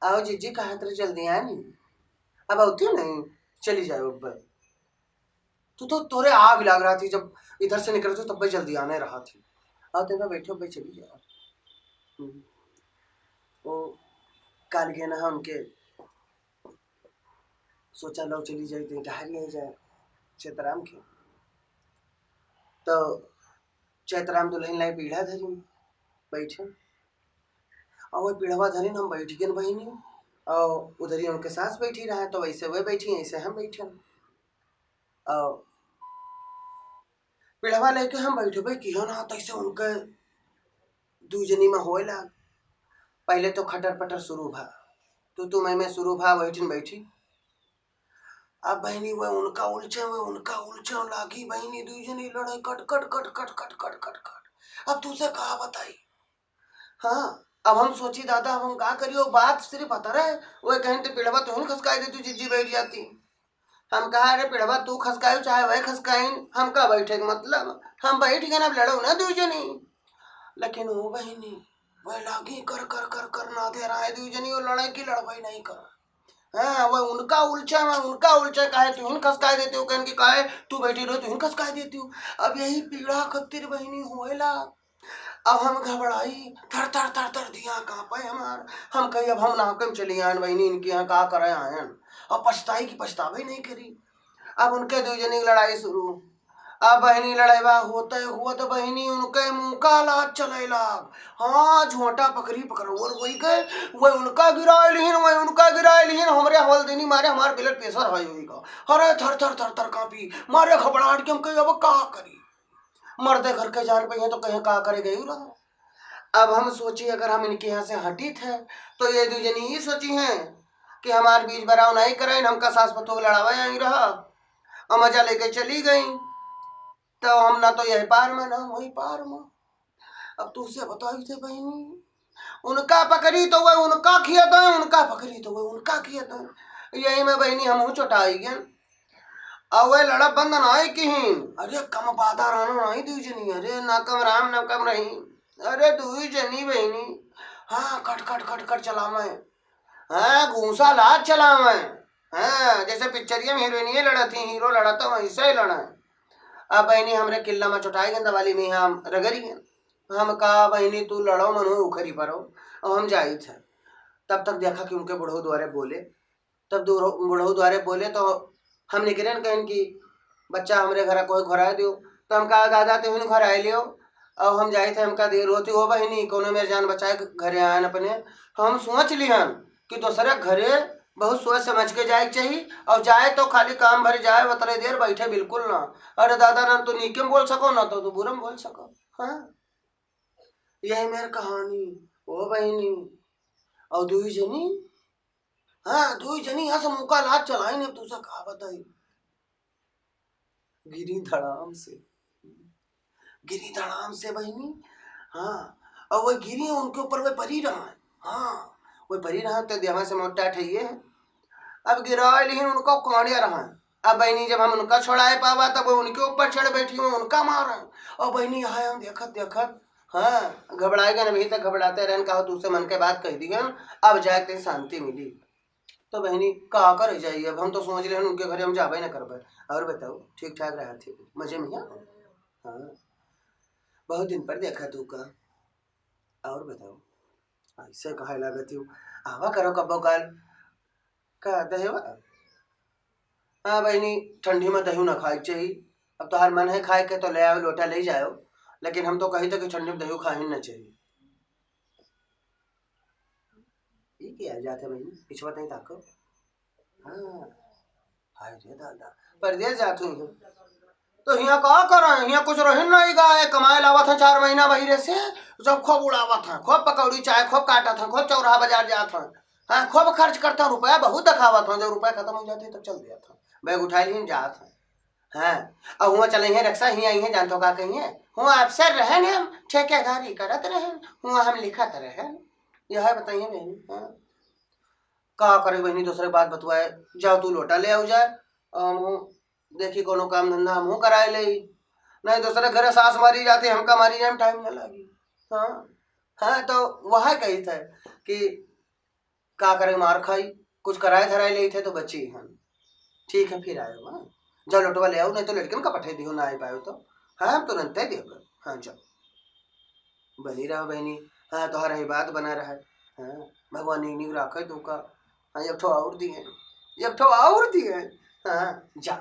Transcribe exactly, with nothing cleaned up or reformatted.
"आओ जीजी, कहाँ इतने जल्दी आए नहीं? अब आती नहीं, चली जाओ अब।" तू तो, तोरे आग लाग रहा थी, जब इधर से निकलत हो तब जल्दी आने रहा थी। "आओ तो बैठो भाई, चली जाओ।" हम्म। वो काल गए ना उनके, सोचा लो चली जाए तो टहल नहीं जाए चैतराम के। तो चैतराम दुल्हन लाई पीढ़ा धरी, बैठे। और वो पीढ़वा धरी हम बैठ गए बहिनी, और उधर ही उनके सास बैठी रहा, तो वैसे वे बैठी, ऐसे हम बैठे। और पीढ़वा लेके हम बैठबे किया ना, तैसे उनके दू जनी में होए लाग। पहले तो खटर पटर शुरू भा, तू तू मैं मैं शुरू भा, वही ठिन बैठी। अब बहिनी वे उनका उलझे, वे उनका उलझे लागी बहिनी, दू जनी लड़े कट कट कट कट कट कट कट कट। अब तुझसे का बताई? हाँ, अब हम सोची दादा, अब हम का करी? वो बात सिर्फ अतरे, वो कहें तो पीढ़वा तुहन खसकाई दे, तू जीजी बैठ जाती। हम कहा, "अरे पीढ़वा तू खसकायू चाहे वह खसकाइन, हमका बैठे के मतलब, हम बैठ गए, अब लड़ो ना दू जनी।" लेकिन वो बहिनी, वह लागी कर कर कर कर ना दे रहा है दू जनी, वो लड़े की लड़वाई नहीं कर। हाँ, वह उनका उलझा, मैं उनका उलझा, काहे तुहन खसकाई देती हो, कहन की काहे तू बैठी रहो, तुहन खसकाई देती हो। अब यही पीढ़ा खत्तिर बहिनी होएला। अब हम घबराई, थर थर थर थर दिया कांपे हमार। हम कही, "अब हम नाकम चली आयन बहिनी, इनके यहाँ का करे आयन।" अब पछताई की पछतावे नहीं करी। अब उनके दू जनी की लड़ाई शुरू। अब बहिनी लड़ाईवा होते हुआ तो बहिनी उनके मुंह का लात चले लाग। हाँ, झोंटा पकड़ी पकड़ोर होई गए, वह उनका गिराए लिहिन, वह उनका गिराए लिहिन, हमरे हवलदेनी मारे हमार blood pressure high होई गा। अरे थर थर थर थर कांपी, मारे घबराहट के हम कही, "अब का करी?" मर्दे घर के जान पे हैं तो कहें का करे गई रहा। अब हम सोची अगर हम इनके यहाँ से हटी थे तो ये दू जनी ये सोची हैं कि हमार बीच बराव नहीं करें, हमका सास पतोह लड़ावे आई रहा और मजा लेके चली गई। तो हम ना तो यही पार में ना वही पार में। अब तुझसे बताई थे बहिनी, उनका पकड़ी तो वह उनका खिया दे, उनका पकड़ी तो वह उनका खिया दे। यही में बहिनी हमहू चोटाई गए। अउर वह लड़ा बंद नाई किहिन। अरे कम बाधा रहना नाई दुई जनी, अरे ना कम राम ना कम रही। अरे दुई जनी बहिनी, हाँ, कट कट कट कट चलावे। हाँ, घूसा लात चलावे। हाँ, जैसे पिक्चरिया में हीरोइनिया लड़ा थी, हीरो लड़ा था, वैसे ही लड़ा। अब बहिनी हमरे किल्ला में चोटाई गन, दवाली में हम रगड़ी गन। हम कहा, "बहिनी, तू लड़ो, मनो उखरी परो, और हम जाई थे।" तब तक देखा कि उनके बुढ़ऊ द्वारे बोले। तब दूर-, बुढ़ऊ द्वारे बोले तो हम निकरेन कहेन कि, "बच्चा, हमरे घरा कोई घोराए दियो।" तो हम कहा, "दादा, तुहिन घोराए लियो, और हम जाई थे, हमका देर होती हो बहिनी, कोनो मेरे जान बचाए घरे आयन अपने।" हम सोच लिहन कि दूसरे घरे बहुत सोच समझ के जाए के चाहिए, और जाए तो खाली काम भर जाए, उतरे देर बैठे बिल्कुल ना। अरे दादा, ना तो नीके में बोल सको, ना तो, तो बुरा में बोल सको। हाँ, यही मेरी कहानी। ओ बहिनी, और दुई जनी, हाँ, दुई जनी यहाँ से मुका लात चलाई ने, तुझसे का बताई। गिरी धड़ाम से, गिरी धड़ाम से बहिनी। हाँ, और वह गिरी, उनके ऊपर वह परी रहा है। हाँ, वह परी रहा है, तो देवा से मोटा ठहिए है। अब गिराए लिहिन उनको कांडिया रहा है। अब बहिनी, जब हम उनका छोड़ाए पावा, तब वो उनके ऊपर चढ़ बैठी हुई, उनका मारा। और बहिनी, यहाँ हम देखत देखत, हाँ, घबराए गए, अभी तक घबराते रहन, कहा, "तुझसे मन के बात कह दी गए, अब जाए के शांति मिली।" तो बहिनी, का करे जाइए, अब हम तो सोच रहे हैं, उनके घरे हम जाबे ना करबे। और बताओ, ठीक ठाक रहा थे, मजे में है? हाँ, बहुत दिन पर देखा तू का। और बताओ, ऐसे कहे लागत हो, आवा करो कब्बो काल। का दहेवा? हाँ बहिनी, ठंडी में दही ना खाए के चाहिए। अब तोहार मन है खाए के तो ले आओ, लोटा ले जाओ, लेकिन हम तो कही तो कि ठंडी में दही खाए ही ना चाहिए। ई के आ जात है बहिनी, पिछवा तई ताको। हाँ, हाय रे दादा, परदेस जात हुई हैं। तो हियाँ का करें, हियाँ कुछ रहिन नहीं गा, ये कमाए लावत हैं चार महीना बहिरे से, जब खूब उड़ावत हैं, खूब पकौड़ी चाय खूब काटत हैं, खूब चौराहा बाजार जात हैं, हाँ, खूब खर्च करत हैं, रुपया बहुत दिखावत हैं, जब रुपया खत्म हो जाते हैं तब चल दिया था, बैग उठाए लिहिन जात हैं। हाँ, अब हुआँ चले हैं रक्षा, हियाँ आई हैं, जानतो का कही हैं, हुआँ अफसर रहन हम, ठेकेदारी करत रहन, हुआँ हम लिखत रहन, यह बताइए बहनी। हाँ, का करे बहनी, दूसरे बात बतुआए, जाओ तू लोटा ले आओ जाए, हम देखी कोनो काम धंधा हमहू कराए ले, नहीं दूसरे घरे सास मारी जाती, हमका मारी जाए में टाइम ना लागी। हाँ, हाँ, तो वह कही था कि का करे, मार खाई, कुछ कराए धराए लेइत है तो बची हन। ठीक है, फिर आयो माँ, जाओ लोटवा ले आओ, नहीं तो लड़कन का पठे दियो, ना आए पायो तो। हाँ, हम तुरंते देब। हाँ, जाओ, बनी रहो बहनी। हाँ, तोहर आशीर्वाद बना रहे। हाँ, भगवान नीक नीक राखे तू का। हाँ, एक ठो और दिए, एक ठो और दिए। हाँ, जा,